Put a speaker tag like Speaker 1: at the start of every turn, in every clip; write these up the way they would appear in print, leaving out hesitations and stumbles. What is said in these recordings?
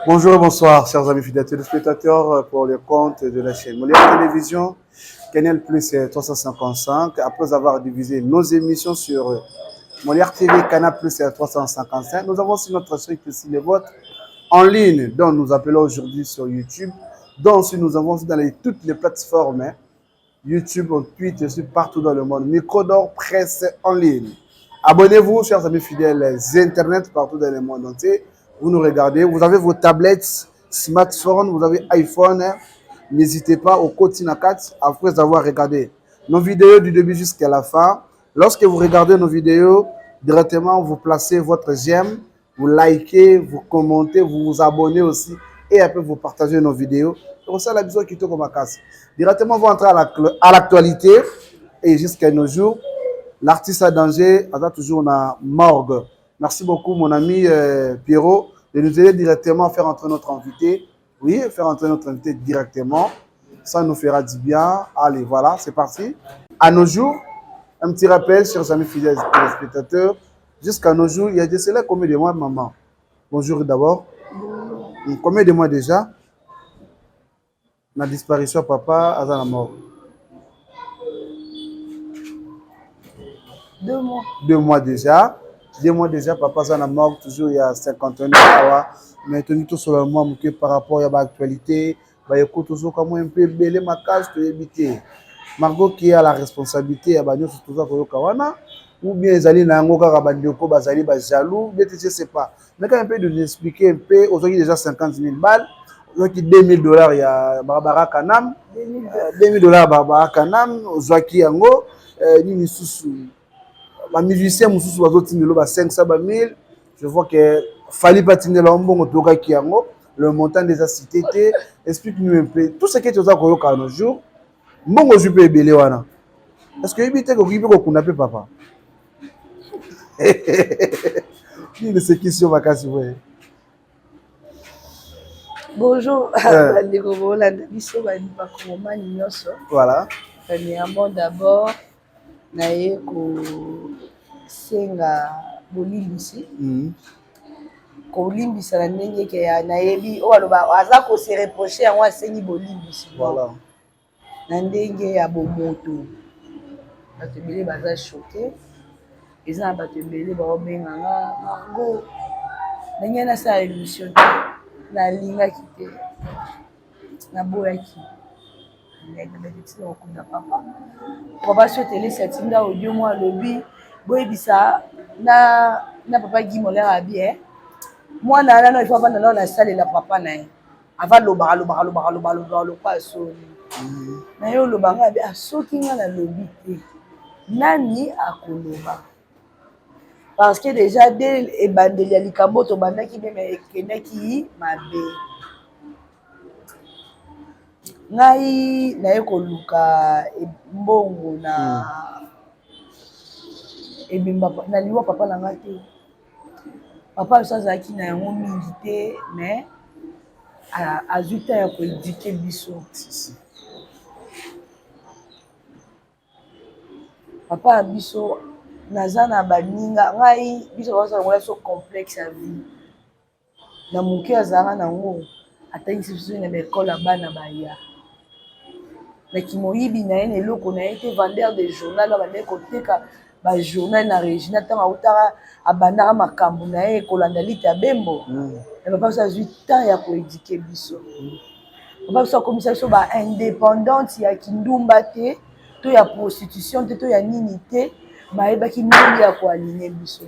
Speaker 1: Bonjour et bonsoir, chers amis fidèles téléspectateurs, pour le compte de la chaîne Molière Télévision, Canal Plus 355. Après avoir divisé nos émissions sur Molière TV, Canal Plus 355, nous avons aussi notre chaîne qui est le vôtre en ligne, dont nous appelons aujourd'hui sur YouTube, dont aussi nous avons aussi dans toutes les plateformes, hein, YouTube, Twitter, partout dans le monde. Micro d'or presse en ligne. Abonnez-vous, chers amis fidèles Internet partout dans le monde entier. Vous nous regardez, vous avez vos tablettes, smartphones, vous avez iPhone. Hein. N'hésitez pas au Kotina 4 après avoir regardé nos vidéos du début jusqu'à la fin. Lorsque vous regardez nos vidéos, directement, vous placez votre j'aime, vous likez, vous commentez, vous vous abonnez aussi et après vous partagez nos vidéos. Donc ça, la vision qui comme casse. Directement, vous entrez à l'actualité et jusqu'à nos jours, l'artiste à danger, a toujours la morgue. Merci beaucoup, mon ami Pierrot, de nous aider directement à faire entrer notre invité. Oui, faire entrer notre invité directement. Ça nous fera du bien. Allez, voilà, c'est parti. À nos jours, un petit rappel, chers amis fidèles téléspectateurs, jusqu'à nos jours, il y a de cela combien de mois, maman? Bonjour d'abord. Combien de mois déjà? La disparition papa à la mort.
Speaker 2: 2 mois.
Speaker 1: 2 mois déjà. 2 mois déjà, papa à la mort, toujours il y a 51 ans. Mais tenu tout sur le mois par rapport à l'actualité, bah écoute toujours comme un peu belé ma case to éviter. Margot qui a la responsabilité ya banyo surtout koyoka wana ou bien ezali na yango kaka bandeko bazali ba jaloux, bien je sais pas. Mais quand un peu de nous expliquer un peu, aujourd'hui déjà 50 000 balles, aujourd'hui 2000 dollars ya Barbara Kanam, 2000 dollars Barbara Kanam, ozwaki yango, nini susu ba musicien mususu bazotindelo ba 500 ba 1000, je vois que Fally pas tindelo mbongo tokaki yango, le montant déjà cité te. Explique-nous un peu tout ce que tu as koyoka nos jours. Mbongo zwi mpe ebele wana. Est-ce que yebi te kokoki mpe kokunda mpe papa? Nini esekisi yo makasi boye?
Speaker 2: Bonjour, bandeko bolanda biso bakongomani nyonso.
Speaker 1: Voilà.
Speaker 2: Premièrement d'abord naye kosenga bolimbisi. Kolimbisa na ndenge ke ya nayebi oyo aloba aza ko se reprocher yango asengi bolimbisi.
Speaker 1: Voilà.
Speaker 2: Na ndenge ya bomoto. Bato ebele baza choqué. Eza na bato ebele baobenga nga Margot. Ndenge nasala émission te. Nalingaki te. Naboyaki. Nalingaki kokunda papa. Papa so telesi atinda audio mwa alobi boyebisa na papa Guy Molière abi, eh. Mwana wana no il faut avanda nano nasalela papa na ye. Ava lobaka lobaka lobaka lobaka lobaka lokola soni. Na ye oloba nga abi, ah, soki nga nalobi te nani akoloba? Parce que déjà dès ebandeli ya likambo tobandaki meme ekendaki mabe. Ngai naye koluka mbongo na ebemba na liwa papa na nga te. Papa biso azalaki na yango mingi te, mais azwi temps ya koéduquer biso. Papa na biso naza na baninga ngai biso bazalongola biso complexe ya vie. Na moke azalaka nango atangisi biso na baekole ya bana baya. Na kimoyibi na ye na eloko na ye te, vendeur de journal abandaki koteka ba journal na Regina ntango autaka abandaka makambo na ye kolanda lita ya bembo. Mais papa biso azwi temps ya koéduquer biso. Papa biso akomisa biso ba indépendante ya kindumba te, to ya prostitution te, to ya nini te, bayebaki ndenge ya koaligner biso.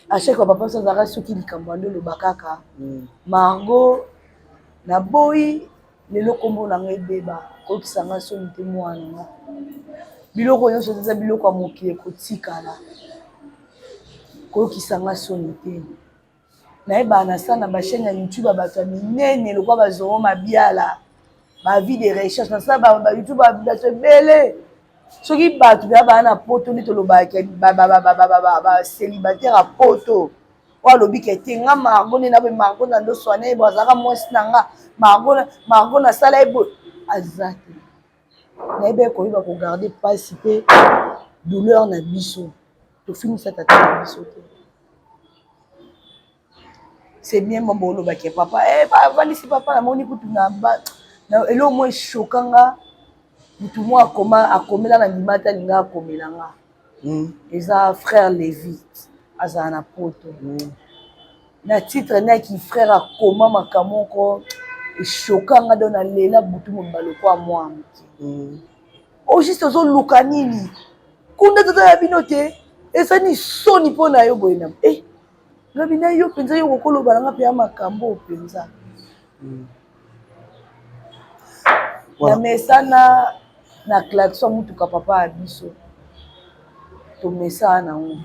Speaker 2: À chaque fois papa biso azalaka soki likambo ando oloba kaka Margot naboyi lelo kombo na ngai ebeba koyokisa nga soni te mwana nga. Biloko nyonso eza biloko ya mokili ekotikala koyokisa nga soni te. Nayebaka nasala na bachaîne ya YouTube ya bato ya minene lokola bazoro mabiala ba vie de recherche nasala ba YouTube ya bato ebele. Soki bato baya baya na poto nde tolobaka ba célibataire ya poto oyo alobi ke te nga Margot nde naboye Margot na ndoswana ye boye azalaka mwasi na nga Margot nasala ye boye aza te. Nayebi koyeba kogarder mpasi mpe douleur na biso tofinisa tata na biso te. C'est bien bon bolobaki papa bavandisi papa. Namoni kutu na eloko moko echoquer nga, mutu moko akoma, akomela na ndima te, alinga akomela nga. Eza frère Lévite, azala na Poto. Na titre naki frère akoma makambo moko echoquer nga, donc nalela butu mobimba lokwa mwa moke. O juste ozoluka nini? Kuna tata ya bino te, ezani soni mpo na yo boye na ngabi na yo mpenza, yo kokoloba nanga mpe ya makambo mpenza. Na mesana na klaxon mutuka papa ya biso, tomesana nango.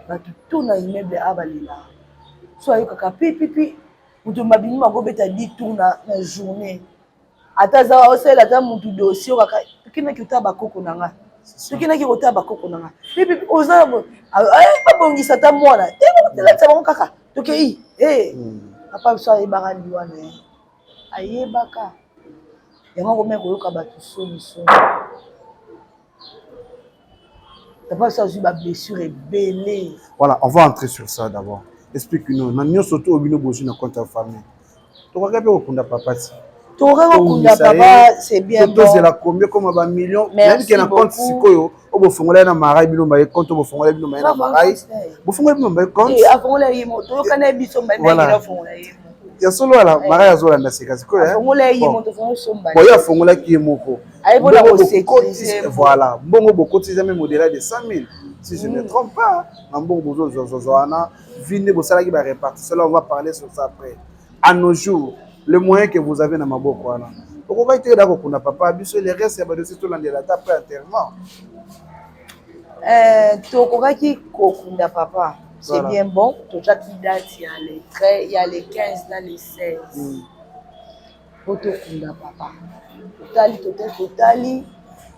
Speaker 2: Bato tu na immeuble a balelaka so, ayokaka pipipi, moto mabimi makobeta 10 tour na journée, ata aza osalela ata motu dossier, okaka tokendaki kotala bakoko na nga, tokendaki kotala bakoko na nga, pipipi, oza babongisa ata mwana te, telatisa bango kaka tokei. Papa biso ayebaka liwa na ye, ayebaka yango, akomia koyoka bato soni soni. Papa biso azwi bablessure ebele.
Speaker 1: Voilà, on va entrer sur ça d'abord. Explique-nous, na nyonso to bino bozwi na compte ya famille, tokaka mpe kokunda papa ti?
Speaker 2: Tokaka kokunda papa, c'est bien bon.
Speaker 1: Tozela combien comme bamillion? Nayebi ke na compte sikoyo oyo bofongola ye na marai, bino baye compte oyo bofongola bino baye na marai, bofongola bino baye compte.
Speaker 2: Afongola ye mo, toyokana ye biso.
Speaker 1: Voilà.
Speaker 2: Afongola ye mo.
Speaker 1: Ya solo wala marai azolanda sika sikoyo.
Speaker 2: Afongola ye mo, tofongola somba.
Speaker 1: Bon, ye afongolaki ye moko.
Speaker 2: Ayebona kosécuriser.
Speaker 1: Voilà, mbongo bokotisa même au-delà de 100 000, si je ne me trompe pas, na mbongo bozozwazwa wana, vi nde bosalaki barépartition là, on va parler sur ça après. À nos jours, le moyen que vous avez na maboko wana, okokaki te da kokunda papa biso, le reste ya badossier tolandela ata après enterrement?
Speaker 2: Tokokaki kokunda papa, c'est bien bon. Totiaki date ya le 13, ya le 15 na le 16 po tokunda papa. Totali, totali, totali,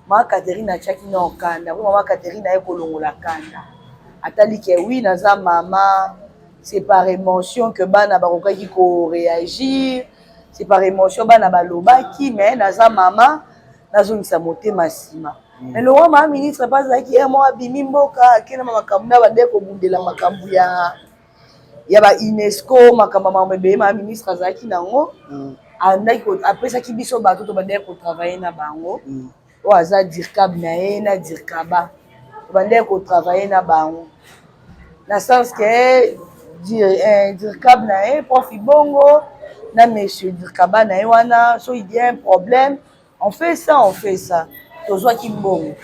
Speaker 2: mama Catherine atiaki na okanda po mama Catherine aye kolongola kanda, atali ke oui, naza mama, c'est par émotion que bana bakokaki koréagir, c'est par émotion bana balobaki, mais naza mama, nazongisa motema nsima. Mais lokwa mama ministre mpe azalaki ye moko, abimi mboka, akendama makambo na bande kobundela makambo ya ba UNESCO, makambo makambo ebele mama ministre azalaki nango. Andaki apesaki biso bato tobandaki kotravailler na bango, oyo aza dircab na ye na dircaba, tobandaki kotravailler na bango na sens ke dircab na ye prof Ibongo na monsieur dircaba na ye wana, so il y a un problème, on fait ça, on fait ça. Tozwaki mbongo,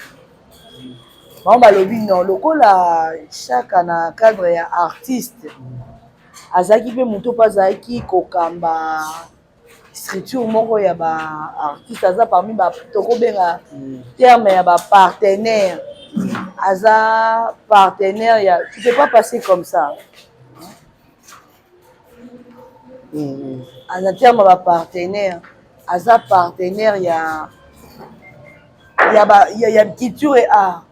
Speaker 2: bango balobi non, lokola chaka na cadre ya artiste azalaki mpe moto mpo azalaki kokamba structure moko ya baartiste, aza parmi tokobenga terme ya bapartenaire, aza partenaire ya, tu peux pas passer comme ça. Aza terme ya bapartenaire, aza partenaire ya culture et art,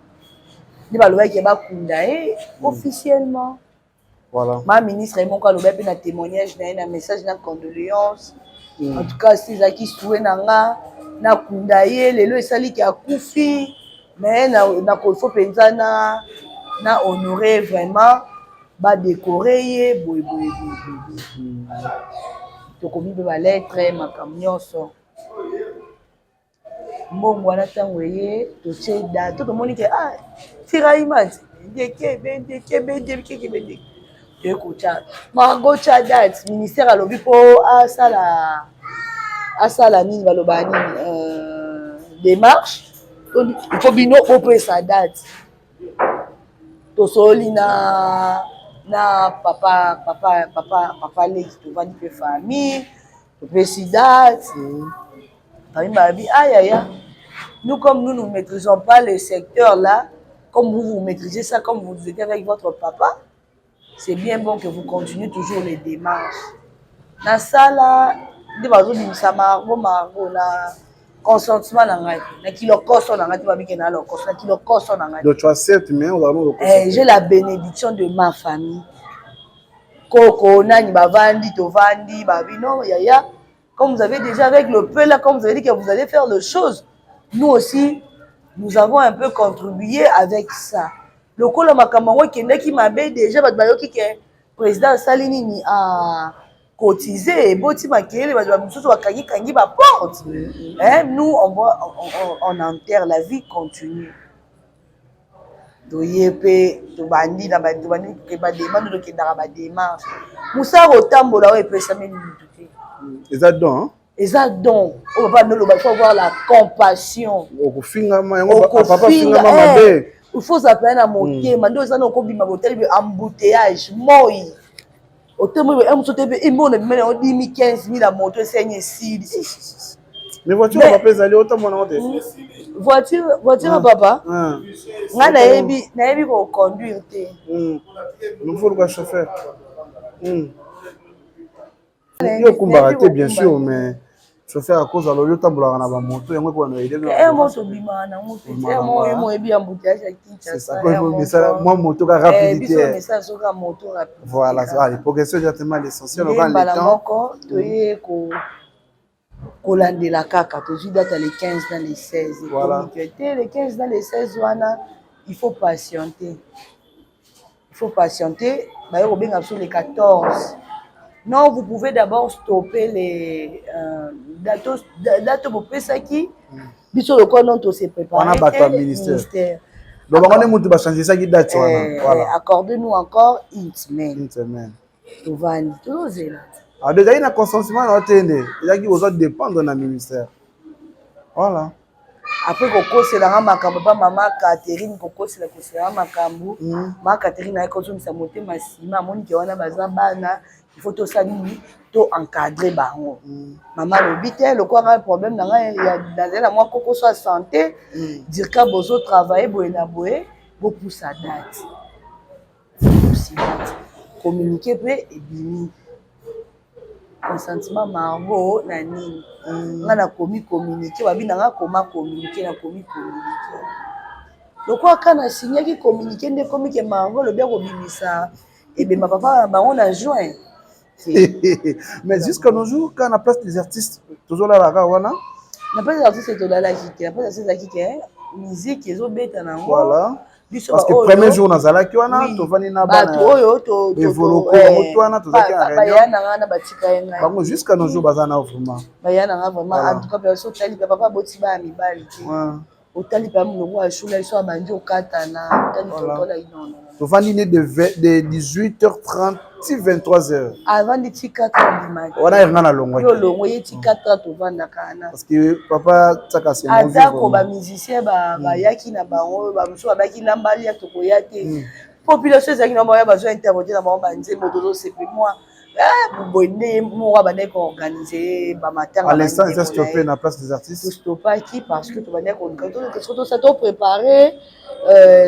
Speaker 2: nde balobaki bakunda ye officiellement. Ma ministre ye moko alobaki mpe na témoignage na ye, na message na condoléance. En tout cas, si ezalaki souhait na nga nakunda ye lelo, esaliki akufi, mais nakofo mpenza na honorer vraiment, badécorer ye boye boye boye boye. Tokomi mpe balettre, makambo nyonso. Mbongo wana ntango eye, totie date to tomoni ke ah, tiraillement ndeke bendeke bendeke bendeke, toye kotya margo tya date. Ministère alobi mpo asala asala nini, baloba nini, démarche, il faut bino bopesa date. Tosoli na papa papa papa papa leki, tovandi mpe famille, topesi date. Famille balobi: ayaya, nous, comme nous, nous maîtrisons pas le secteur là comme vous, vous maîtrisez ça, comme vous étiez avec votre papa, c'est bien bon que vous continuez toujours les démarches. Nasala nde bazobimisa margo margo na consentement na ngai, na kilokoso na ngai te, babike na lokoso, na kilokoso na ngai.
Speaker 1: Donc tu acceptes, mais on va
Speaker 2: J'ai la bénédiction de ma famille, koko nani bavandi, tovandi, babi: non yaya, comme vous avez déjà avec le peu là, comme vous avez dit que vous allez faire les choses, nous aussi nous avons un peu contribué avec ça. Lokola makambo yango ekendaki mabe déjà, bato bayoki ke Président asali nini? A cotiser, eboti makelele, bato mosusu bakangikangi baporte. Nous, on, va, on enterre, la vie continue. Toye mpe tobandi na tobandi bademande, tokendaka badémarche, mosala kotambola oyo epesami mutu te.
Speaker 1: Eza don.
Speaker 2: Eza don oyo papa noloba, il faut avoir la compassion.
Speaker 1: Okofingama yango, papa fingama mabe.
Speaker 2: Il faut ozala pena na motema nde oza na okobima, botali embouteillage, moi otemoi mosu te mpe imona bimeli yango 10 000, 15 000 ya moto esengi esili.
Speaker 1: Mais voiture ya papa ezali, otambola nango te?
Speaker 2: Voiture ya papa, ngai nayebi koconduire te.
Speaker 1: Il faut luka chauffeur. Yo okumbaka te, bien sûr, mais chauffeur akozala oyo otambolaka na bamoto yango ekona na
Speaker 2: ede. Moto obimaka nango pe mo oyebi embouteillage ya Kinshasa.
Speaker 1: Mwa moto ka rapidité.
Speaker 2: Message soka moto rapide.
Speaker 1: Voilà, allez, progression directement l'essentiel.
Speaker 2: Mbala moko toye ko kolandela kaka, tozwi date le 15 na le 16.
Speaker 1: Voilà.
Speaker 2: Te, le 15 na le 16 wana, il faut patienter, il faut patienter. Baye kobenga biso le 14: non, vous pouvez d'abord stopper les date bopesaki biso lokola non tose préparé.
Speaker 1: Wana bato ya ministère. Donc bango nde motu bachangisaki date wana.
Speaker 2: Voilà, accordez-nous encore une semaine.
Speaker 1: Une semaine.
Speaker 2: Tovandi, tozozela.
Speaker 1: Ah, ezalaki na consentement na yo te, nde ezalaki oza dépendre na ministère, voilà.
Speaker 2: Après kokoselanga makambo pa mama Catherine, kokosela koselanga makambo, mama Catherine ayaki kozongisa motema nsima, amonike wana baza bana, il faut tosala nini? To encadre bango. Mama alobi te, lokola ngai problème na ngai nazali na mwa kokoso ya santé, dirka bozotravaille boye na boye, bopusa date, bopusi date, communiqué mpe ebimi, consentement Margot na nini. Nga nakomi communiqué, babi na nga koma communiqué, nakomi communiqué. Lokola ka nasignaki communiqué, nde ekomi ke Margot alobi akobimisa ebemba papa na bango na juin.
Speaker 1: Mais jusqu'à nos jours, quand na place des artistes tozolalaka wana?
Speaker 2: Na place des artistes tolalaki te. Na place des artistes ezalaki ke musique ezobeta nango.
Speaker 1: Voilà. Parce que premier jour nazalaki wana, tovandi na
Speaker 2: bato oyo.
Speaker 1: Evoloko bango to wana, tozalaki na
Speaker 2: réunion. Baya na nga na batika ye ngai.
Speaker 1: Bango jusqu'à nos jours baza na vraiment.
Speaker 2: Baya na nga vraiment. En tout cas mpe so otali mpe papa aboti baya mibali te, otali mpe molongo ya shula so abandi okatana, otali totola inono.
Speaker 1: Tovandi ne de 18h30 ti 23h.
Speaker 2: Avandi ti 4 heures du matin.
Speaker 1: Wana nga na longwaki.
Speaker 2: Yo longwe ye ti 4 heures tovandaka wana.
Speaker 1: Parce que papa Tsaka, c'est
Speaker 2: mon vieux. Atako bamusicien bayaki na bango, bamosusu babaki lambali ya tokoya te, population ezalaki na bango, bazwa interroge na bango banzembo, tozosepe mwa boye nde moko abandaki koorganize bamatanga.
Speaker 1: À l'instant eza stoppé na place des artistes.
Speaker 2: Tostopaki parce que tobandaki koluka tosa topréparé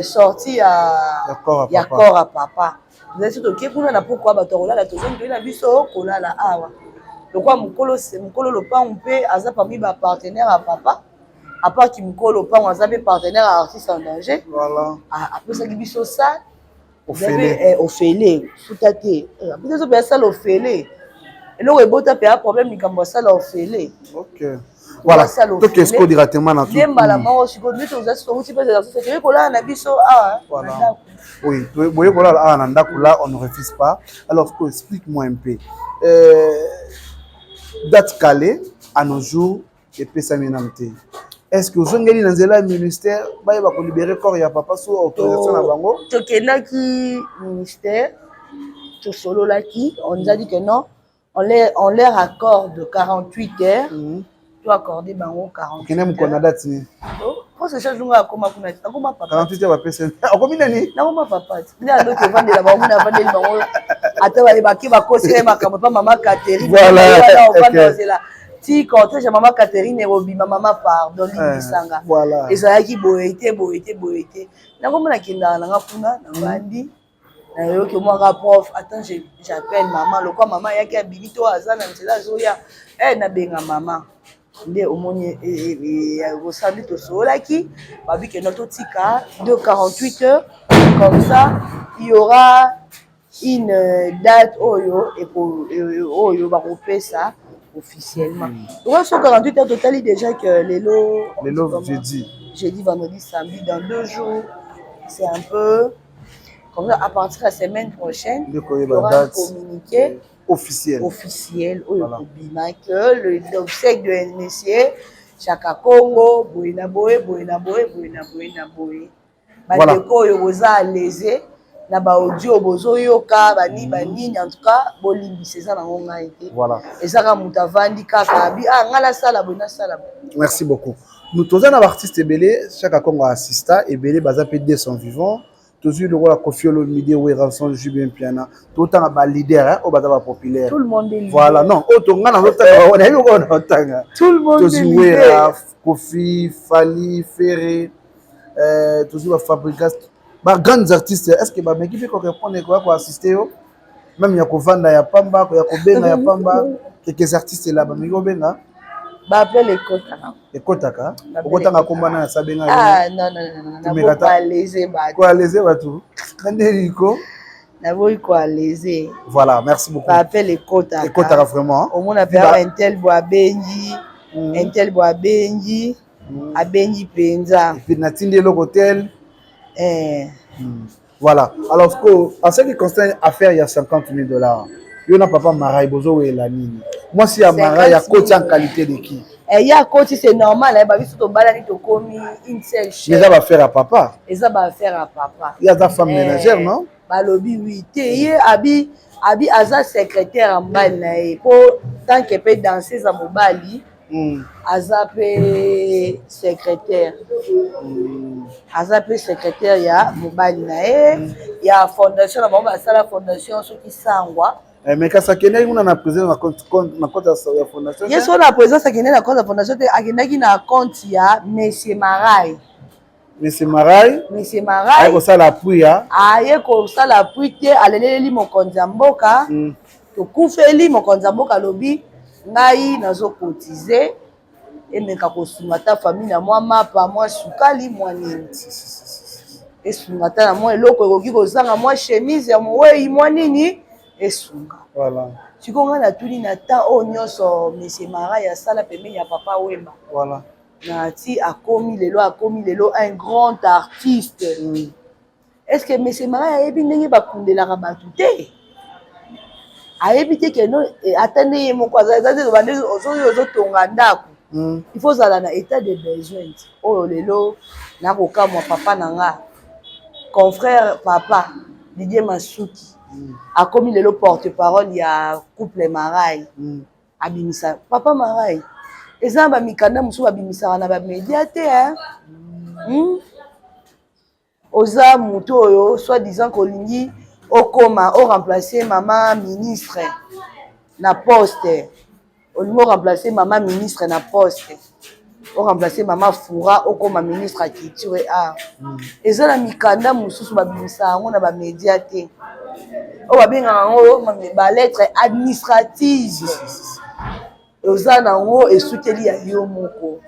Speaker 2: sortie ya corps ya papa. Ezali so tokie kuna na pokwa, bato ya kolala, tozongi, toye na biso kolala awa. Lokwa mokolo lopango mpe aza parmi bapartenaire ya papa, à part ki mokolo lopango aza mpe partenaire ya Artiste en Danger. Apesaki biso salle ofele, futa te, apesi biso mpe asala ofele. Eloko ebota mpe ya problème, likambo asala ofele.
Speaker 1: Voilà, tokesko directement na
Speaker 2: nde mbala moko sikoyo nde toza touti mpe toyei kolala na biso awa na ndako.
Speaker 1: Oui, boye kolala awa na ndako, là on ne refuse pas. Alors explique-moi un peu, date calée à nos jours epesami nanu te. Est ce que ozongeli na nzela ya ministère, bayeba kolibérer corps ya papa so autorisation na bango?
Speaker 2: Tokendaki ministère, tosololaki, on nous a dit que non, on leur accorde 48 heures. To accordé bango 48.
Speaker 1: Okende mokolo na date nini?
Speaker 2: Mposa chaque jour akoma kuna, akoma papa.
Speaker 1: 48 heures bapesa, okomi nani?
Speaker 2: Nakoma papa te, nde aloki ovandela bango, muna avandeli bango, ata bayebaki bakosela makambo pa mama Catherine. Ovanda ozela ti cortège ya mama Catherine ekobima, mama pardon, limbisanga, ezalaki boye te, boye te, boye te. Nakomona nakendaka nanga kuna, navandi, nayoki mwaka prof, attends, j'appelle mama. Lokwa mama ayaki, abimi to aza na nzela azoya, nabenga mama nde omoni osali. Tosololaki, babi kenda totika de 48 heures, comme ça il y aura une date oyo oyo bakopesa officiellement. Donc so 48 heures totali déjà que lelo
Speaker 1: Lelo jeudi.
Speaker 2: Jeudi, vendredi, samedi, dans 2 jours, c'est un peu. Comme ça, à partir de la semaine prochaine,
Speaker 1: il
Speaker 2: y aura un communiqué
Speaker 1: officiel.
Speaker 2: Officiel, oyo kobima que le obsèque de monsieur Chaka Congo, boye na boye, boye na boye, boye na boye na boye. Bandeko oyo boza à l'aise na ba audio bozoyoka bani banini, en tout cas bolimbisa, eza nango ngai te. Ezaka moto avandi kaka abi ah ngai nasala boye, nasala boye.
Speaker 1: Merci beaucoup. Nous toza na baartiste ebele Chaka Congo assista ebele, baza mpe 200 vivants. Tozwi lokola Koffi Olomide, Werrason, JB Mpiana, totanga baleader oyo baza bapopulaire.
Speaker 2: Tout le monde est
Speaker 1: Voilà, non, oyo to nga nazotanga, nayebi oyo nazotanga.
Speaker 2: Tout le monde.
Speaker 1: Tozwi Wera, Koffi, Fally, Ferre, tozwi baFabregas, bagrandes artistes. Est ce que bameki mpe korépondre, koya koassiste yo, même ya kovanda ya pamba, ya kobenga ya pamba? Quelques artistes la bameki kobenga?
Speaker 2: Baappel ekotaka.
Speaker 1: Ekotaka. Okotanga komba na sabenga?
Speaker 2: Ah non, non, non, non, koalese bato.
Speaker 1: Koalese bato na nde ko.
Speaker 2: Naboyi koalese.
Speaker 1: Voilà, merci beaucoup.
Speaker 2: Baappel ekotaka.
Speaker 1: Ekotaka vraiment.
Speaker 2: Omona mpe awa un tel bo abengi, un tel bo abengi, abengi mpenza.
Speaker 1: Et puis natindi eloko tel.
Speaker 2: Eh.
Speaker 1: Voilà. Alors que, en ce qui concerne affaire ya 50 000 $, yo na papa Marai bozowela nini? Mwasi ya Marai akoti en qualité de qui?
Speaker 2: Eh, ye akoti, c'est normal. Ayeba biso tobalani, tokomi une seule chair.
Speaker 1: Eza baaffaire ya papa.
Speaker 2: Eza baaffaire ya papa.
Speaker 1: Ye aza femme ménagère, non?
Speaker 2: Balobi oui te, ye abi aza secrétaire ya mobali na ye, po tant que mpe danseuse ya mobali, aza mpe secrétaire, aza mpe secrétaire ya mobali na ye, ya fondation na bango. Basala fondation soki sangwa.
Speaker 1: Eh, mais kasi akendaki kuna na président, na compte ya fondation?
Speaker 2: Ye so na présidence, akendaki na compte ya fondation te, akendaki na compte ya monsieur Marai.
Speaker 1: Monsieur Marai.
Speaker 2: Monsieur Marai.
Speaker 1: Aye kosala appui ya
Speaker 2: Aye kosala appui te, aleleleli mokonzi ya mboka. Tokufeli mokonzi ya mboka, alobi ngai nazokotize, emeka kosunga ta famille na mwa mapa, mwa sukali, mwa nini, esunga ta na mwa eloko ekoki kozanga, mwa chemise ya mowei, mwa nini, esunga. Sikoyo ngai natuni, na temps oyo nyonso monsieur Marai asala pembeni ya papa Wemba, na ti akomi lelo, akomi lelo un grand artiste, est ce que monsieur Marai ayebi ndenge bakundelaka bato te? Ayebi te que no ata nde ye moko aza te. Bande ozoyo ozotonga ndako, il faut ozala na état de besoin. Oyo lelo nakokamwa papa na nga, confrère papa Didier Masuki, akomi lelo porte parole ya couple Marai. Abimisa papa Marai, eza na bamikanda mosusu babimisaka na bamédia te, hein? Oza motu oyo soit disant kolingi okoma oremplace mama ministre na poste, olingi oremplace mama ministre na poste, oremplace mama Fura, okoma ministre ya culture et art. Eza na mikanda mosusu babimisa yango na bamédia te, oyo babengaka yango balettre administrative. Oza nango esukeli ya yo moko.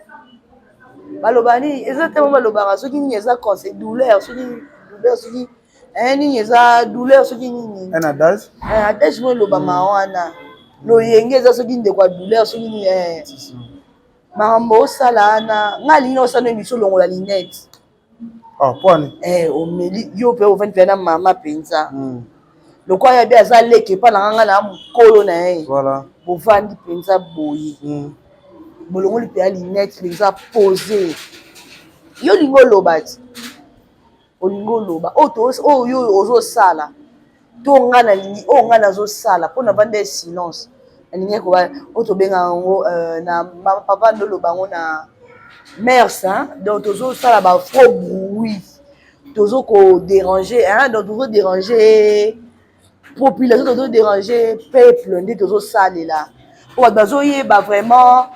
Speaker 2: Baloba nini? Eza te mo balobaka soki nini, eza conseil douleur, soki douleur, soki nini, eza douleur soki nini.
Speaker 1: Un adage.
Speaker 2: Adage mo elobama wana, loyenge eza soki ndeko ya douleur, soki nini. Makambo osala wana, ngai alingi na osala émission, olongola lunette.
Speaker 1: Ah, pwani?
Speaker 2: Omeli yo mpe ovandi mpe na mama mpenza lokola yabi aza leki epa na nga, na mokolo na ye. Bovandi mpenza boye, bolongoli mpe ya lunette mpenza pose. Yo olingi oloba ti olingi oloba oyo yo ozosala to nga nalingi oyo nga nazosala mpo na vanda ya silence. Nalingi koba oyo tobengaka yango na papa nde oloba yango na mers, donc tozosala ba faux bruit, tozo kodéranger, donc tozodéranger population, tozodéranger peuple nde tozosalela po bato bazoyeba vraiment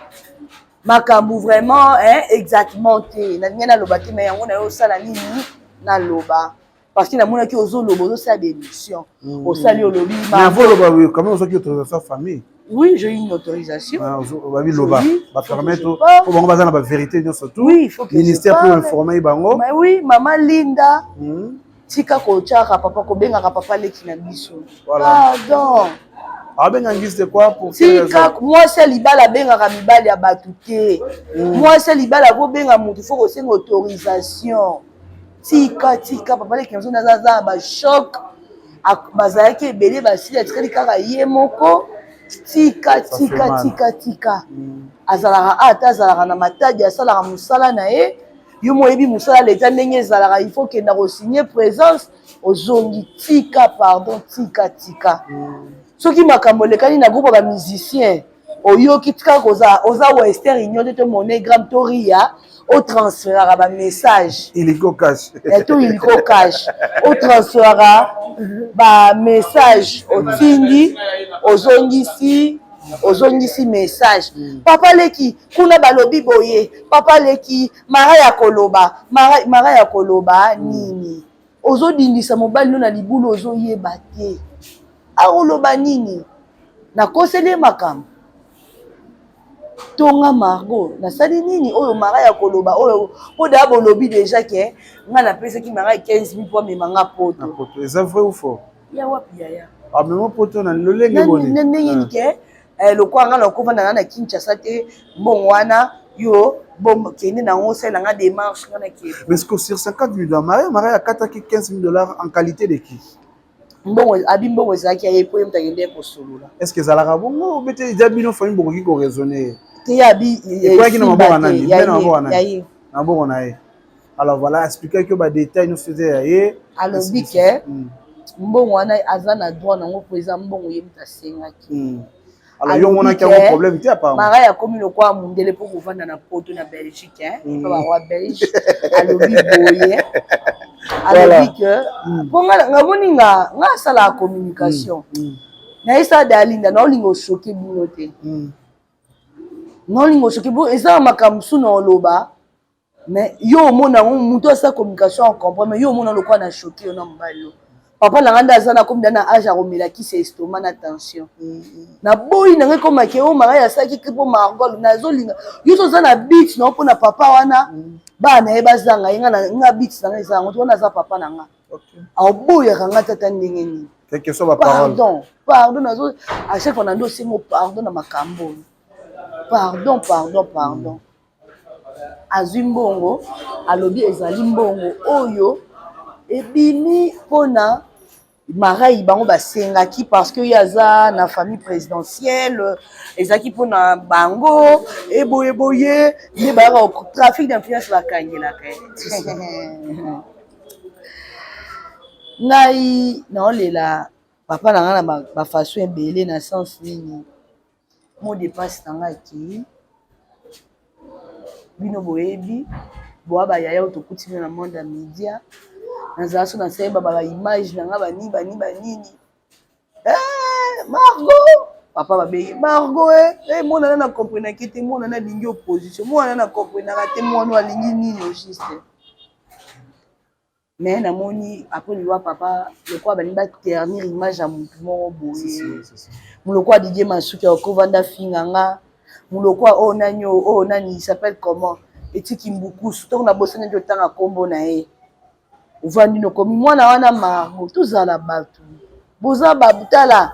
Speaker 2: makambo vraiment, hein, exactement te. Nalingi naloba te, mais yango na yo osala nini, naloba parce que namonaki ozoloba, ozosala baémission, osali, olobi.
Speaker 1: Mais avant oloba, oui, quand même ozwaki autorisation famille?
Speaker 2: Oui, j'ai eu une autorisation.
Speaker 1: Babi loba, bapermettre po bango baza na bavérité nyonso tout.
Speaker 2: Oui, il faut que
Speaker 1: ministère pour informer bango.
Speaker 2: Mais oui, mama Linda, tika kotiaka papa, kobengaka papa leki na biso. Pardon.
Speaker 1: Abenga ngisi de quoi? Pour
Speaker 2: Tika, mwasi ya libala abengaka mibali ya bato te. Mwasi ya libala akobenga motu, faut kosenga autorisation. Tika tika papa leki nazo naza aza na ba choc, bazalaki ebele basili, atikali kaka ye moko. Tika tika tika tika. Azalaka ata azalaka na Matadi, asalaka mosala na ye. Yo mo oyebi mosala leta ndenge ezalaka, il faut kenda kosigne présence, ozongi. Tika pardon, tika tika. Soki makambo elekani na groupe ya bamusicien, oyoki, tika koza oza Western Union te, to MoneyGram to Ria, otransferaka bamessage.
Speaker 1: Illico cash.
Speaker 2: To illico cash, otransferaka bamessage, otindi, ozongisi, ozongisi message. Papa leki kuna balobi boye, papa leki mara ya koloba, mara ya koloba nini? Ozodindisa mobali no na libulu, ozoyeba te akoloba nini. Nakoseli ye makambo tonga Margot, nasali nini oyo mara ya koloba oyo? Mpo daya bolobi déjà ke nga napesaki mara 15 000 mpo amema nga poto.
Speaker 1: Eza vrai ou faux?
Speaker 2: Ya wapi, yaya?
Speaker 1: Amema poto na lolenge boni?
Speaker 2: Ndenge nini ke lokwa nga nakovanda nga na Kinshasa te, mbongo wana yo kende nango, osala nga démarche, nga nakende.
Speaker 1: Mais que sur 50 000 $, Marie akataki 15 000 $ en qualité de qui?
Speaker 2: Mbongo abi, mbongo ezalaki ya ye, po ye moto akende kosolola.
Speaker 1: Est ce que ezalaka bongo bete eza bino famille bokoki koraisonner?
Speaker 2: Te, ye abi.
Speaker 1: Ekweyaki na maboko nani? Na maboko nani? Na maboko na ye. Alors voilà, expliquaki yo badétail nyonso eza ya ye.
Speaker 2: Alobi ke mbongo wana aza na droit nango, mpo eza mbongo ye moto asengaki.
Speaker 1: Alors yo omonaki yango problème te apparemment?
Speaker 2: Mara akomi lokola mundele mpo kovanda na poto, na Belgique, mpo baroi belge. Alobi boye, alobi ke mpo ngamoni nga nga asalaka communication, nayesala dalinda, naolinga oshoke bino te, naolinga oshoke bo eza na makambo mosusu na oloba. Mais yo omona yango, moto asala communication acomprendre, mais yo omona lokola na choke yo na mobali yo. Papa na nga nde aza na komi na age ya komela kisi ya estomac na tension. Naboyi na ngai komake oyo mara asalaki mpo Margot nazolinga yo so oza na but na mpona papa wana, bana na ye bazanga ye. Nga but na ngai eza yango te wana, aza papa na nga, aoboyaka nga tata ndenge nini? Pardon, pardon, nazo à chaque fois nando osengo pardon na makambo oyo. Pardon, pardon, pardon. Azwi mbongo, alobi ezali mbongo oyo ebimi mpona marai bango basengaki, parce que ye aza na famille présidentielle, ezalaki mpona bango eboyeboye nde bayaka trafic d'influence, bakangelaka ngai. Naolela papa na ngai na bafaçon ebele. Na sens nini? Mot de passe na ngai akei, bino boyebi boya bayaya oyo tokuti bino na monde ya média. Nazala so nasayeba baimage na ngai banini banini banini. Margot, papa babengi Margot, mwana na comprenaki te, mwana na alingi opposition, mwana na comprenaka te, mwana alingi nini au juste? Mais namoni après liwa papa, lokola balingi baternir image ya motu moko boye, moloko ya Didier Masuki akovanda finga nga, moloko oyo nani, oyo nani, il s'appelle comment, etiki mbukusu, ntongo nabosani nde otanga nkombo na ye, ovandi nokomi mwana wana Margot. Tozala bato, boza batala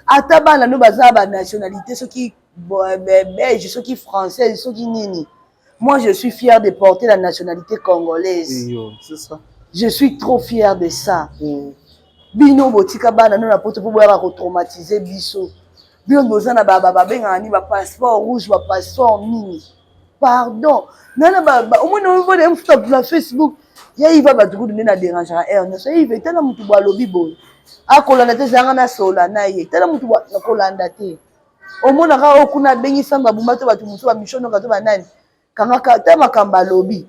Speaker 2: ata bana no baza banationalité, soki belge, soki française, soki nini. Moi, je suis fier de porter la nationalité congolaise.
Speaker 1: C'est ça.
Speaker 2: Je suis trop fier de ça. Bino botika bana no na poto mpo boyaka kotraumatize biso. Bino boza na babengaka nini, bapasseport rouge, bapasseport nini? Pardon, nana omoni omona mosusu na Facebook ya Iva, bato kutu nde na dérangeaka aire nyonso. Iva, etala motu bo alobi boye, akolanda te, ezalanga nasola na ye, tala motu nakolanda te. Omonaka oyo kuna abengi Sandra Bumba to bato mosusu, bamishonoka to banani, kangaka ta makambo alobi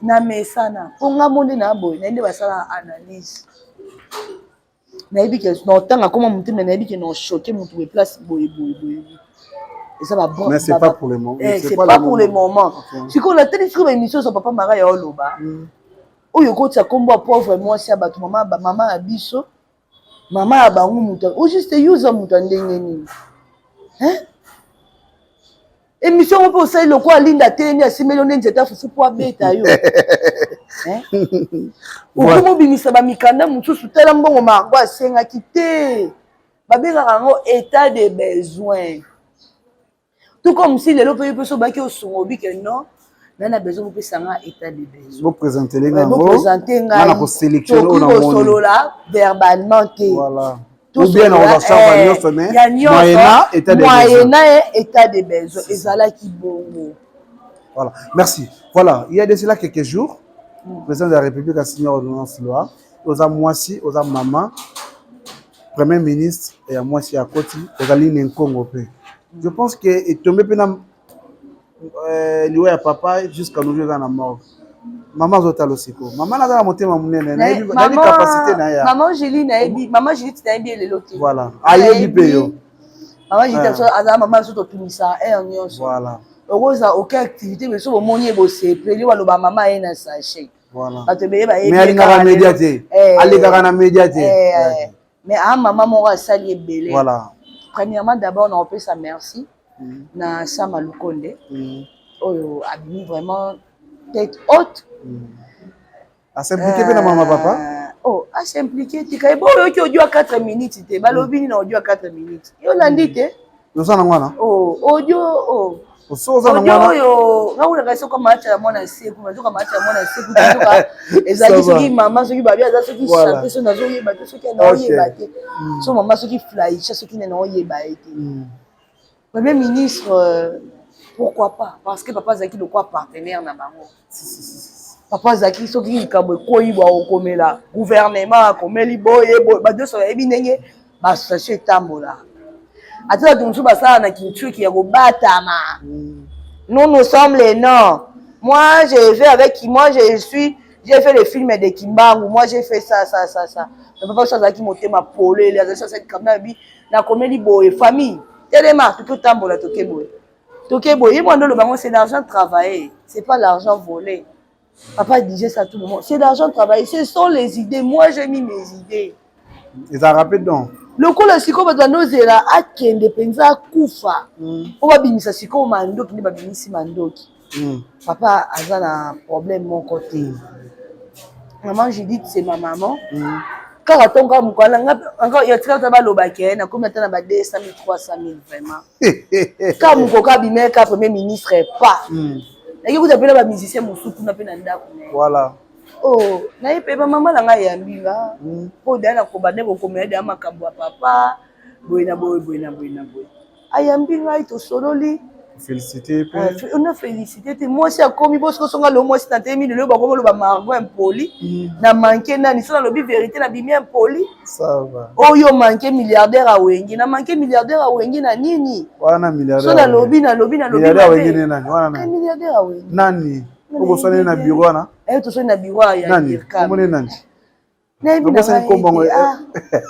Speaker 2: na mesana. Mpo nga mo nde na boye naye nde basalaka analyse, nayebi ke na otanga koma motema, nayebi ke na ochoke motu boye, place boye boye boye eza.
Speaker 1: Mais c'est pas pour le moment.
Speaker 2: C'est pas pour le moment. Sikoyo natali sikoyo baémission ozo papa Mara ya oloba oyo okotisa nkombo ya pauvre mwasi ya bato, mama, mama ya biso, mama ya bango, moto au juste yo oza moto ya ndenge nini? Émission ngo mpe osali lokola Linda atelemi, asimbeli yo nde nzete ya fufu mpo abeta yo. Okomi obimisa bamikanda mosusu. Tala mbongo Margot asengaki te, babengaka yango état de besoin, tout comme si lelo mpe yo mpe so obaki osunga, obike non. Naza na besoin bopesa nga état de besoin.
Speaker 1: Boprésentele nga yango.
Speaker 2: Boprésente
Speaker 1: ngai. Na kosélectionne oyo
Speaker 2: namoni. Kosolola verbalement te.
Speaker 1: Voilà. Ou bien na kozwa charge nyonso, mais moyennant état de besoin.
Speaker 2: Moyennant état de besoin, ezalaki bongo.
Speaker 1: Voilà, merci. Voilà, il y a de cela quelques jours, le président de la République a signé ordonnance loi. Oza mwasi, oza mama, premier ministre ya mwasi ya koti, ozali na nkongo mpe. Je pense que etombe mpe na liwa ya papa, jusqu'à nos jours eza na morgue. Mama azotala siko. Mama naza na motema monene, nayebi capacité na ye.
Speaker 2: Mama Julie, nayebi mama Julie, nayebi elelo te.
Speaker 1: Voilà, ayebi mpe yo.
Speaker 2: Mama Julie aza mama biso, totungisa heure nyonso. Okozala aucun activité, mais so bomoni ye, bosepeli, baloba mama ye na sachet. Bato ebele bayebi.
Speaker 1: Mais alingaka média te, alekaka na média te.
Speaker 2: Mais aa mama moko asali ebele. Premièrement, d'abord na opesa merci na Sama Lukonde oyo abimi vraiment tête haute.
Speaker 1: As'impliqué mpe na mama papa.
Speaker 2: Oh, as'impliqué tika ye bo oyoki audio ya 4 minutes te. Balobi nini na audio ya 4 minutes? Yo olandi te?
Speaker 1: Oza nango wana?
Speaker 2: Oh, audio, oh.
Speaker 1: Oso oza nango
Speaker 2: audio
Speaker 1: wana?
Speaker 2: Oyo nga kunaka soki match ya mwana seku, nazoka match ya mwana seku, soka ezalaki soki mama, soki babi aza soki chante, so nazoyeba te, soki naoyeba te, so mama soki flaisha, soki nene naoyeba ye te. Premier ministre, pourquoi pas? Parce que papa azalaki lokwa partenaire na bango. Papa azalaki, soki likambo ekoyi bwa, okomela gouvernement, akomeli boye boye, bato nyonso bayebi ndenge baassociation etambola. Ata bato mosusu basala na kintuki ya kobatama. Nous, nous sommes les noms. Moi, je vais avec moi, je suis, j'ai fait le film de Kimbangu, moi j'ai fait ça, ça, ça, ça. Mais papa so azalaki motema polele, azalaki so asali kamna bi nakomeli boye, famille telema, toki otambola, toke boye, toke boye. Ye mwana oloba ngo, c'est l'argent travaillé, c'est pas l'argent volé. Papa disait ça à tout moment: c'est l'argent travaillé, ce sont les idées, moi j'ai mis mes idées.
Speaker 1: Ezalaka mpe don.
Speaker 2: Lokola sikoyo bato bandozela akende mpenza akufa mpo babimisa sikoyo mandoki, nde babimisi mandoki. Papa aza na problème moko te. Maman Judith, c'est ma maman. Kaka ntongo kaka mokolo nga ya tika ta balobaki ye, nakomi ata na ba 200 000, 300 000, vraiment. Kaka mokoko abimeka premier ministre pa, naki kuta mpe na bamusicien mosusu kuna mpe na ndako na ye. Oh, naye mpe bamama na ngai eyambi nga mpo daya nakoba nde kokomela deya makambo ya papa boye na boye, boye na boye na boye. Ayambi ngai, tosololi.
Speaker 1: Félicité mpe.
Speaker 2: Ona félicité te. Mwasi akomi bosiko songa lo mwasi na telemi lelo, bakomi oloba Margot impoli na manke nani. So nalobi vérité, nabimi impoli.
Speaker 1: Ça va.
Speaker 2: Oyo manke milliardaire awengi, na manke milliardaire awengi na nini?
Speaker 1: Wana milliardaire.
Speaker 2: So nalobi, nalobi, nalobi.
Speaker 1: Milliardaire awengi ne nani wana? Nani
Speaker 2: milliardaire awengi?
Speaker 1: Nani obosani na bureau wana?
Speaker 2: Eh, tosali na bureau ya
Speaker 1: Nani?
Speaker 2: Dirkam.
Speaker 1: Omoni nani?
Speaker 2: Nayebi na
Speaker 1: Obosani
Speaker 2: ngai
Speaker 1: kombo yango?
Speaker 2: te.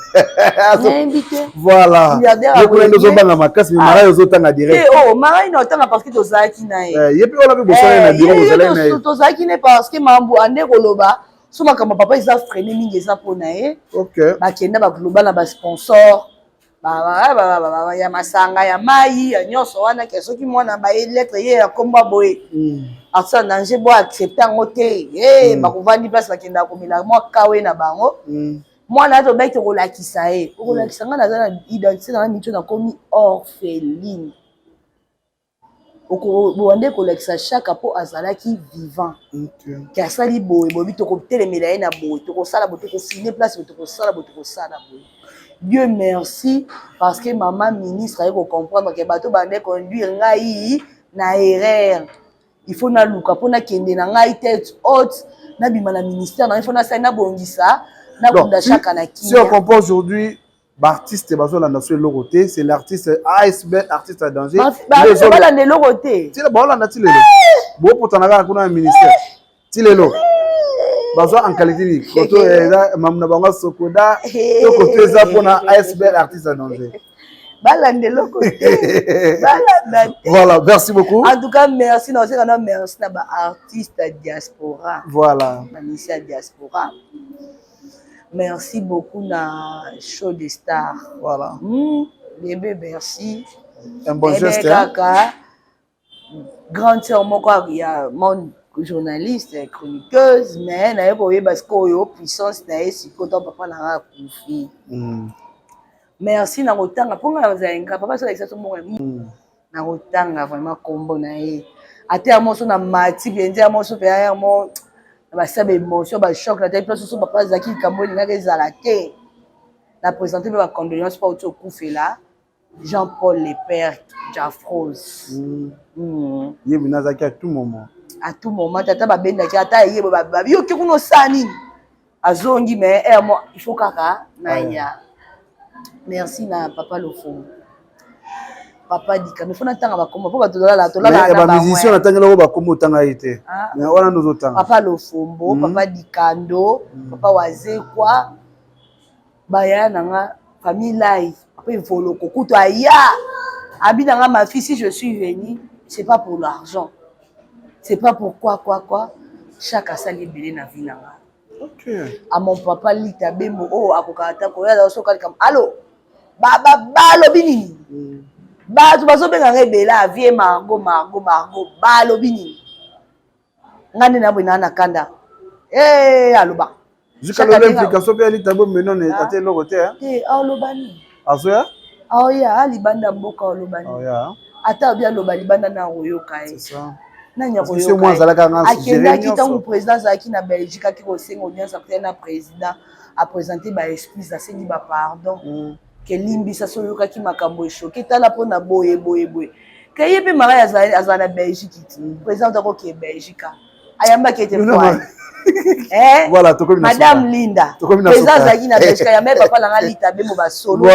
Speaker 2: Ah, nayebi te.
Speaker 1: Voilà.
Speaker 2: Milliardaire
Speaker 1: Ye kuna nde
Speaker 2: awengi.
Speaker 1: ozobanga makasi, mais Marai ozotanga direct.
Speaker 2: Te, oh, Marai na otanga parce que tozalaki na ye.
Speaker 1: Eh, ye mpe wana mpe bosali na bureau, bozalaki na ye.
Speaker 2: Tozalaki ne parce que mambo ande koloba so makambo ya papa eza freine mingi, eza mpo na ye. Bakenda bakoloba na basponsor ya masanga, ya mai, ya nyonso wana, ke soki mwana baye lettre ye ya komba boye, artiste en danger, bo accepte yango te. Bakovandi place bakendaka komela mwa kawe na bango. Mwana ata obaki tokolakisa ye, okolakisa ngai, naza na identité na ngai mito, nakomi orpheline. Bowande kolakisa Chaka mpo azalaki vivant, ke asali boye boyebi, tokotelemela ye na boye, tokosala boye, tokofine place boye, tokosala boye, tokosala boye. Dieu merci, parce que mama ministre aye kocomprendre ke bato bande conduire ngai na erreur. Il faut naluka mpo nakende na ngai tête haute, nabima na ministère na ngai, faut nasali, nabongisa, nakunda Chaka na
Speaker 1: kimia. Si on comprend aujourd'hui, baartiste bazolanda so eloko te, c'est l'artiste ASB, artiste à danger.
Speaker 2: Balanda eloko te.
Speaker 1: Tila baolanda ti lelo, bopotana kaka kuna na ministère ti lelo. Bazwa en qualité nini? Koto eza mamu na bango sokoda to koto eza mpona ASBL artiste à danger.
Speaker 2: Balanda eloko te, balanda te.
Speaker 1: Voilà, merci beaucoup.
Speaker 2: En tout cas merci, na oseka na merci na baartiste ya diaspora. Bamisi ya diaspora, merci beaucoup na Show de Star. Bébé, merci.
Speaker 1: Un bon geste, hein?
Speaker 2: Kaka grande sœur moko ya monde, journaliste, chroniqueuse, mais naye koyeba sikoyo puissance na ye sikoyo ntango papa na nga akufi. Merci na kotanga mpo nga nazala nga papa so alakisa so mbongo. Nakotanga vraiment kombo na ye ata ya moso na mati mpenza ya moso mpenza ya mo na basa ba émotion, ba choc na tali place so papa azalaki, likambo elingaki ezala te. Na présente mpe ba condoléance mpo auti okufela Jean-Paul le père Jafrose.
Speaker 1: Ye mina azalaki à tout moment.
Speaker 2: À tout moment, tata babendaki ata ye bayoki kuna osala nini, azongi, mais eh, mo il faut kaka naya. Merci na papa Lofo, papa Dika, mais faut natanga bakoma mpo bato tolala tolala.
Speaker 1: Ba musicien natangela oyo bakoma, otanga ye te, mais wana nozotanga.
Speaker 2: Papa Lofombo, papa Dikando, papa Wazekwa, bayaya na nga famille Lai, papa Evoloko kutu aya abi na nga: "Ma fille, si je suis venue, c'est pas pour l'argent, c'est pas pour quoi quoi quoi." Chaque asali ebele na vie na nga. À mon papa Lita Bembo oyo akokaka ata koya aza soka likambo alo balobi nini, bato bazobenganga ebele avie Margot, Margot, Margot, balobi nini, nga nde naboye naa na kanda aloba.
Speaker 1: Jusqu'à lelo implication mpe ya Lita Bembo none ata eloko te.
Speaker 2: Te, aloba nini?
Speaker 1: Azoya.
Speaker 2: Aoya alibanda mboka, aloba nini? Ata obi aloba libanda na koyoka ye.
Speaker 1: Nani?
Speaker 2: Akendaki ntango président azalaki na Belgique, aki kosenga audience, akutani na président, aprésente ba excuse, asengi ba pardon ke limbisa so oyokaki makambo echoke, tala mpona boye boye boye, ke ye mpe mara azala na Belgique ti président otakoke Belgique, ayambaki ete.
Speaker 1: Voilà, tokomi.
Speaker 2: Madame Linda, président azalaki na Belgique, ayambai papa nanga Lita Bembo, basolo.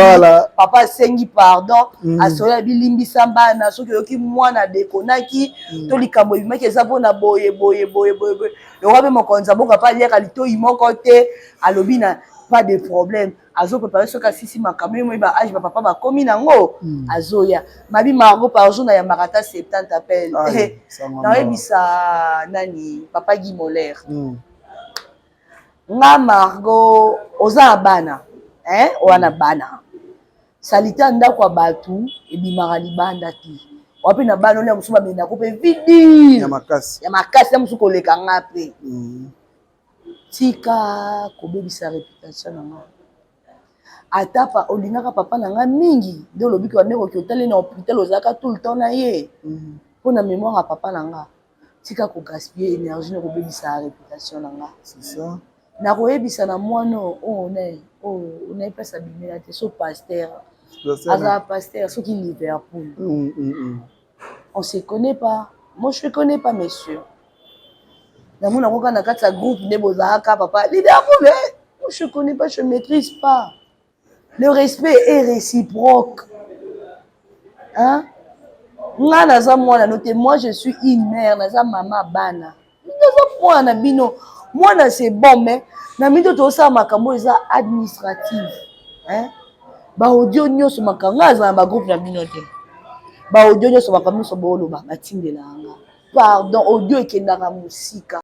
Speaker 2: Papa asengi pardon, asolo abilimbisa bana soki oyoki mwana adekonaki to likambo ebimaki eza mpona boye boye boye boye boye. Lokwa mpe mokonzi ya mboka mpe aliaka litoi moko te, alobi na pas de problème, azoprépare soki asisi makambo ye moi ba âge bapapa bakomi nango, azoya mabi. Margot, par jour nayambaka ata 70 appel. Nayebisa nani, papa Guy Moler, nga Margot, oza na bana oya na bana salite ya ndako ya bato ebimaka libanda te. Oya mpe na bana olia mosusu bamendako mpe vidire.
Speaker 1: Ya makasi.
Speaker 2: Ya makasi na mosusu koleka nga mpe. Tika kobebisa réputation na nga. Ata pa olingaka papa na nga mingi nde olobi ke bandeko oki otali na hôpital, ozalaka tout le temps na ye mpo na mémoire ya papa na nga. Tika kogaspiller énergie na kobebisa réputation na nga.
Speaker 1: C'est ça.
Speaker 2: Nakoyebisa na mwana oyo naye oyo naye place abimela te so pasteur azala pasteur soki Liverpool. On se connaît pas, moi je te connais pas, monsieur. Namona koka na kati ya groupe nde bozalaka papa Liverpool, eh? Moi je connais pas, je maîtrise pas. Le respect est réciproque, hein? Nga naza mwana no te, moi je suis une mère, naza mama bana, naza mwana na bino. Mwana c'est bon, mais na mingi tozosala makambo eza administrative, hein? Ba audio nyonso, makambo nga aza na ba groupe na bino te, ba audio nyonso, makambo nyonso booloba, batindelaka nga. Pardon, audio ekendaka mosika.